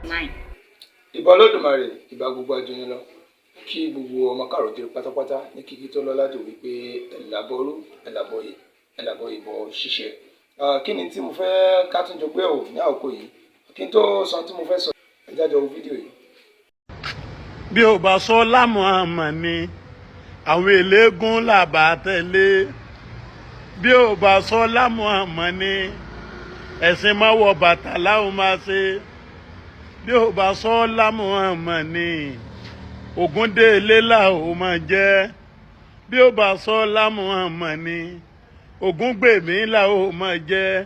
Nine. Ìbà Olódùmarè, ìbà gbogbo ajóni lọ, kí gbogbo ọmọ káàrọ̀ oòjíire pátápátá ní kíkí tó lọ́lá jù wípé ẹ̀làbọ̀rú, ẹ̀làbọ̀yè, ẹ̀làbọ̀ ìbọ̀ ṣíṣe. Kí ni tí mo fẹ́ ká tún jọ gbé ò ní àkókò yìí? Kí n tó sọ tí mo fẹ́ sọ, ẹ jájọ wo fídíò yìí. Bí ó bá sọ lámùhàmmá ni àwọn eléégún làbá tẹ̀lé. Bí ó bá sọ lámùhàmmá ni ẹ̀sìn máa wọ bàtà láwọn máa ṣe. Bí ó bá sọ lámùhàmmá ni Ògúndélé làwọn máa jẹ́. Bí ó bá sọ lámùhàmmá ni Ògúngbèmí làwọn máa jẹ́.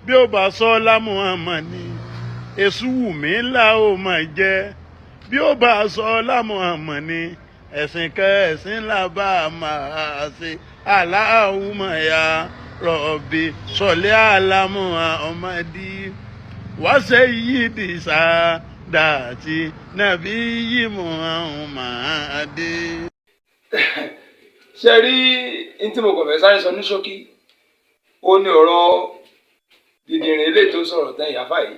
Bí ó bá sọ lámùhàmmá ni Èṣùwùmí làwọn máa jẹ́. Bí ó bá sọ lámùhàmmá ni ẹ̀sìn kẹsìn là bá máa ṣe. Aláhùnmọ̀ ya rọ̀bì sọ̀lẹ́ àlámùhàmmádì wá ṣe yìí di sàdáàtì nàbí yìí Muhammadi. Ṣe rí n tí mo kàn fẹ́ sáré sọ ní ṣókí, ó ní ọ̀rọ̀ dìdìrín eléyìí tó sọ̀rọ̀ tán ìyáfà yìí.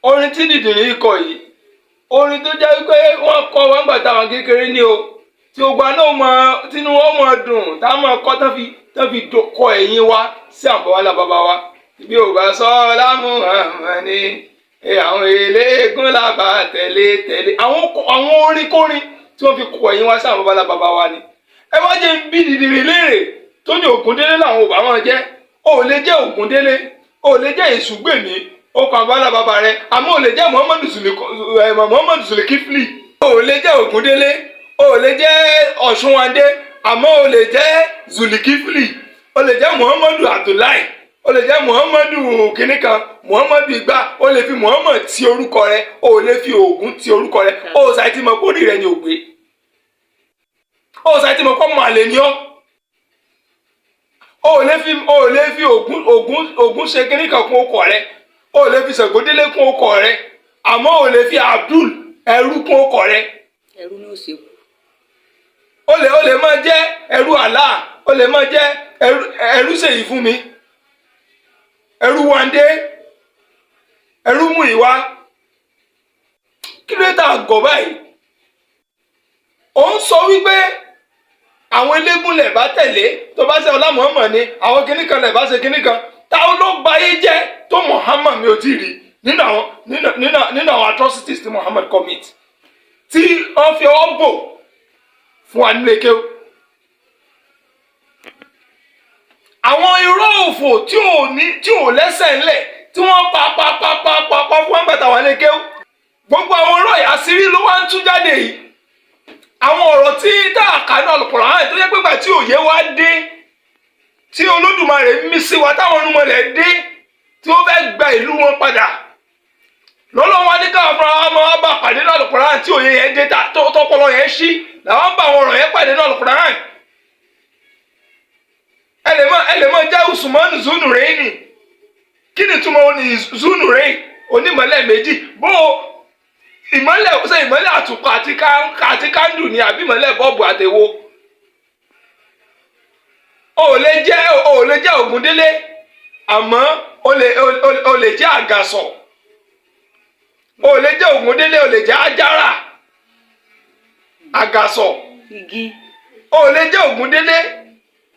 Orin tí dìdìrín yìí kọ yìí, orin tó jẹ́ wípé wọ́n kọ́ wọn gbà táwọn kékeré ní o, tí ogun àná mọ tínú wọn mọ dùn tá a mọ kọ́ tán fi kọ ẹ̀yìn wa sí àbọ̀wálà bàbá wa. Bí ò bá sọ lámùhàmmá ni àwọn eléégún làbá tẹ̀lé tẹ̀lé. Àwọn orin kórin tí wọ́n fi kọ ẹ̀yìn wa sí àbọ̀wálà bàbá wa ni. Ẹ wá jẹ́ ń bí dìdìrín léèrè tó ní Ògúndélé làwọn ò bá wọn jẹ́. O ò lè jẹ́ Ògúndélé, o ò lè jẹ́ Èṣùgbèmí, ó kàn bá bàbá rẹ, àmọ́ ò lè jẹ́ Muhammadu Sulikifli. O ò lè jẹ́ Ògúndélé, o ò lè jẹ́ Ọ̀ṣunwandé, àmọ́ o lè jẹ́ Zulikifli, o lè jẹ́ Muhammadu Abdullahi, o lè jẹ́ Muhammadu kìnìkan, Muhammadu igba. O lè fi Muhammad ti orúkọ rẹ, o ò lè fi Ògún ti orúkọ rẹ. O ò sàì tí mọ̀ kórìí rẹ ni ògbé, o ò sàì tí mọ̀ kọ́ mọ̀ àlè ni ọ́. O ò lè fi o ò lè fi Ògún Ògún Ògún ṣe kìnìkan kún ọkọ rẹ, o ò lè fi Ṣàngódélé kún ọkọ rẹ, àmọ́ o lè fi Abdul ẹrú kún ọkọ rẹ. Ẹrú ní òsèkú. O lè máa jẹ́ ẹrú Allah, o lè máa jẹ́ ẹrú ẹrú ṣèyí fún mi, ẹrú Wándé, ẹrú Múyìwá. Kí ló dé tá a gọ̀ báyìí? Ó ń sọ wípé àwọn eléégún lẹ̀ bá tẹ̀lé, tó bá ṣe ọlá Muhammad ni àwọn kinní kan lẹ̀ bá ṣe kinní kan. Táwọn ló bayé jẹ́ tó Muhammad? Mi ò tí ì rí nínú àwọn nínú nínú nínú àwọn atrocities tí Muhammad commit tí wọ́n fi ọwọ́ bò fún wa nílé kéwù. Àwọn irọ́ òfò tí ò ní tí ò lẹ́sẹ̀ ńlẹ̀ tí wọ́n pa pa pa pa pa pa fún wọn gbàtà wà nílé kéwù. Gbogbo àwọn irọ́ yìí, àṣírí ló wá ń tú jáde yìí. Àwọn ọ̀rọ̀ tí tá a kà ní Al-Qur'an tó yẹ pé gbà tí òye wa dé, tí Olódùmarè mí sí wa, táwọn irúnmọlẹ̀ dé tí wọ́n fẹ́ gba ìlú wọn padà, lọ́lọ́run wa ní káwọn fúnra wa máa bá pàdé ní Al-Qur'an. Tí òye yẹn dé, tọpọlọ yẹn ṣí, làwọn bá àwọn ọ̀rọ̀ yẹn pàdé ní Al-Qur'an. Ẹ lè mọ jẹ́ Usman Zunuraini. Kí ni túmọ̀ ní Zunurain? Onímọ̀lẹ̀ méjì. Bó ìmọ̀lẹ̀ ṣe ìmọ̀lẹ̀ àtùpà àti kándù ni, àbí ìmọ̀lẹ̀ bọ́ọ̀bù àtẹ̀wò? O ò lè jẹ́ Ògúndélé, àmọ́ o lè jẹ́ Àgàsọ̀. O ò lè jẹ́ Ògúndélé, o lè jẹ́ Ajára Àgàsọ̀. Igi. O ò lè jẹ́ Ògúndélé,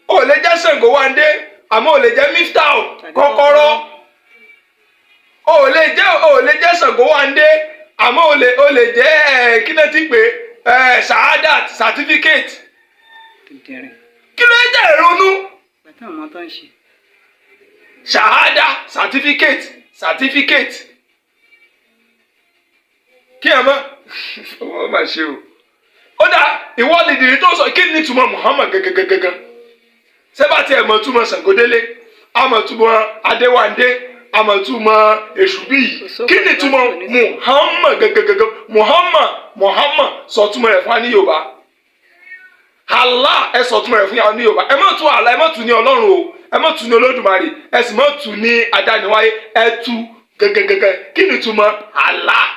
o ò lè jẹ́ Ṣàngówándé, àmọ́ o lè jẹ́ Miftah kọ́kọ́rọ́. O ò lè jẹ́ Ṣàngówándé, àmọ́ o lè jẹ́ ẹ kí náà ti pè ẹ Sahadat certificate. Dìdìrín. Kí ló dé ronú? Bàtà àwọn tó ń ṣe. Shahada certificate certificate kí ẹ mọ wọ́n máa ṣe o. Ó dà, ìwọ nìdìrí tó sọ, kí ni túmọ̀ Muhammad gẹ́gẹ́gẹ́gẹ́? Sẹ́bà tí ẹ mọ̀ túmọ̀ Ṣàngódélé, àmọ̀ túmọ̀ Adéwándé, àmọ̀ túmọ̀ Èṣùbíyì, kí ni túmọ̀ Muhammad gẹ́gẹ́gẹ́gẹ́? Muhammad, Muhammad, sọ túmọ̀ rẹ̀ fún wa ní Yorùbá. Allah, ẹ sọ túmọ̀ rẹ̀ fún wa ní Yorùbá. Ẹ má tú Allah, ẹ má tú ní Ọlọ́run o, ẹ má tú ní Olódùmarè, ẹ sì má tú ní Adániwáyé. Ẹ tú gẹ́gẹ́gẹ́gẹ́, kí ni túmọ̀ Allah?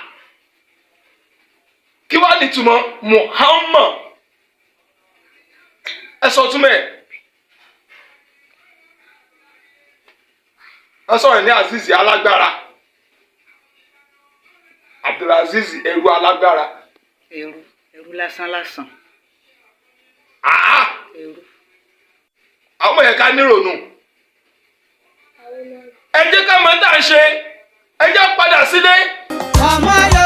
Kí wàá ní túmọ̀ Muhammad? Ẹ sọ túmọ̀ ẹ̀. Ẹ sọ̀rọ̀ ní Aziz alágbára. Abdulaziz ẹrú alágbára. Ẹrú, ẹrú lásán lásán. Àá. Ẹrú. Àwọn yẹn ká nírònú. Ẹ jẹ́ ká máa tá à ń ṣe, ẹ jẹ́ padà sílé. Ọmọ.